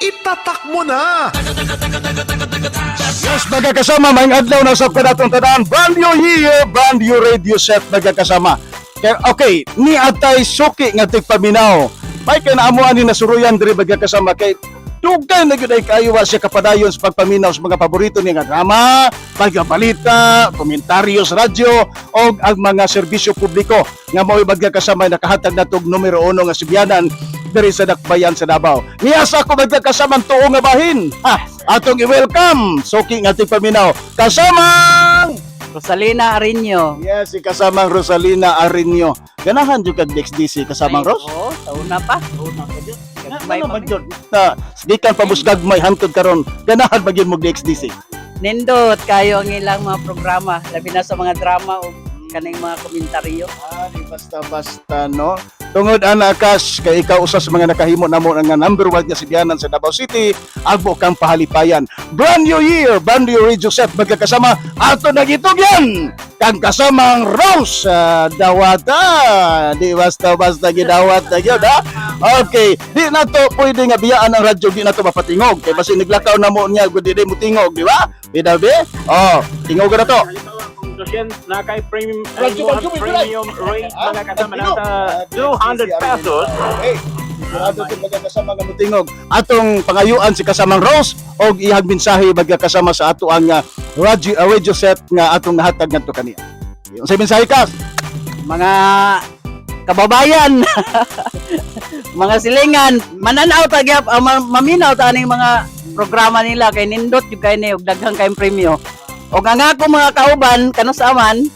Itatak mo na! Yes, magkakasama, maayong adlaw na sa kanatong tanan. Brand new year, brand new radio set, magkakasama. Kaya, okay, ni atay suki nga tigpaminaw. May kay naamuan ni nasuruyan diri, magkakasama, kay dugay na gyud ay kaayo wa siya kapadayon sa pagpaminaw sa mga paborito niya nga drama, pagbalita, komentaryo sa radyo o ang mga serbisyo publiko nga mao'y magkakasama nakahatag natog numero uno nga sibyanan diri sa Dakbayan sa Davao. Niyasa ko, magkakasama, tuo nga bahin. Ha, atong i-welcome suki nga tigpaminaw. Kasamang Rosalina Arinyo. Yes, si kasamang Rosalina Arinyo. Ganahan jud kag DXDC, kasamang Ay, Ros? oo, sa una pa. Una pa jud. Gagmay Ano pa man mi. jud? Na gikan pa musgag may hantod karon. Ganahan ba gyud mo DXDC? Nindot kayo ang ilang mga programa, labi na sa mga drama o kaning mga komentaryo. Ah, di basta-basta, no? Tungod ana kas kay ikaw usa sa mga nakahimo namo nga number one nga sibyanan sa Davao City, agbo kang pahalipayan. Brand new year, brand new radio set, magkakasama, ato nagitugyan kang kasamang Rose Dawata. Di basta-basta gidawat na gyud ha. Okay, di na to pwede nga biyaan ang radyo, di na to mapatingog kay basin naglakaw na mo niya, di mo tingog, di ba? Bida be? Oh, tingog na to. Halimbawa, kung 200 na kay premium Radyo, radyo, premium rate, mga kasama, nasa 200 pesos. Okay. Sigurado kung magkakasama nga mutingog. Atong pangayuan si kasamang Rose og ihag mensahe, magkakasama, sa ato ang radio set nga atong nahatag ngadto kaniya. Unsay mensahe ka? Mga kababayan, mga silingan, mananaw ta gyap, maminaw ta aning mga programa nila kay nindot jud kay ni og daghang kayong premyo. Og ang ako mga kauban kanus-a man.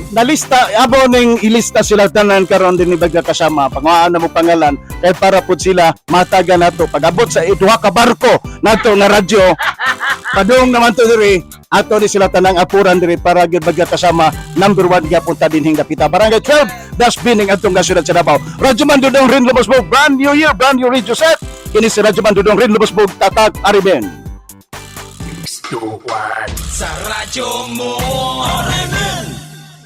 Nalista abo ning ilista sila tanan karon din ni kasama, panguhaan na mo pangalan kay para pud sila mataga nato pag-abot sa duha ka barko nato nga radyo. Padung naman to diri, ato ni sila tanang apuran diri para gyud kasama number one gyapon ta dinhing dapita Barangay 12 Dustbin ning atong nga syudad sa Davao. Radyo Man Dudong Rin Lubosbog, brand new year, brand new radio set. Kini si Radyo Man Dudong Rin Lubosbog, tatak Ariben. Sa radyo mo, RMN!